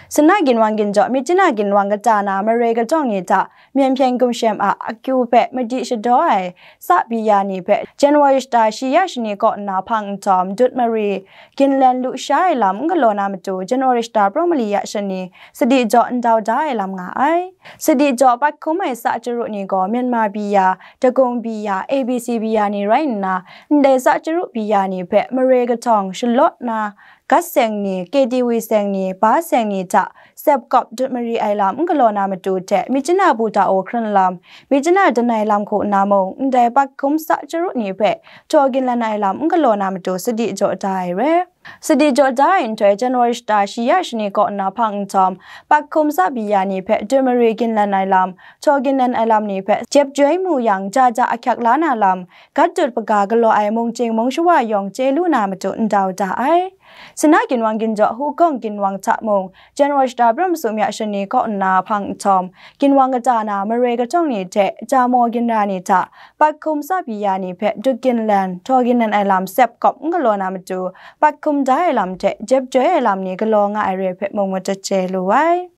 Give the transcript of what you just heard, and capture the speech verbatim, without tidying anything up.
Sana ginwang ginjaw, Myitkyina ginwang kata na mare katawng ni hta Myen Hpyen Gumshem a akyu hpe madi shadaw ai sa biya ni hpe January shata shi ya shani kaw nna hpang nhtawm dut mari ginlen lu sha ai lam n galaw na matu January shata praw mali ya shani sadi jaw ndau da ai lam nga ai. Sadi jaw pat hkum ai sa chyaru ni gaw Myanmar biya, Dagung biya, A B C biya ni rai nna, ndai sa chyaru biya ni hpe mare katawng shalawt na, Gat seng ni, K T V seng ni, pa seng ni hta sep kawp dut mari ai lam n galaw na matu hte, Myitkyina Budaw hkran lam, Myitkyina danai lam hku nna mung, ndai pat hkum sa chyaru ni hpe htaw ginlen ai lam n galaw na matu sadi jaw da ai re. Sadi jaw da ai nhtoi, January shata shi ya shani kaw nna hpang nhtawm, pat hkum sa biya ni hpe dut mari ginlen ai lam, htaw ginlen ai lam ni hpe jep joi mu yang, ja ja ahkyak la na lam, gat dut hpaga galaw ai mung chying mung shawa yawng chye lu na matu ndau da ai. Sana ginwang ginjaw, Hugawng ginwang hta mung, January shata pra masum ya shani kaw nna hpang nhtawm, ginwang kata na mare katawng ni hte Jamaw ginra ni hta pat hkum sa biya ni hpe dut ginlen, htaw ginlen ai lam sep kawp n galaw na matu, pat hkum da ai lam hte jep joi ai lam ni galaw nga ai re hpe mung matut chye lu ai.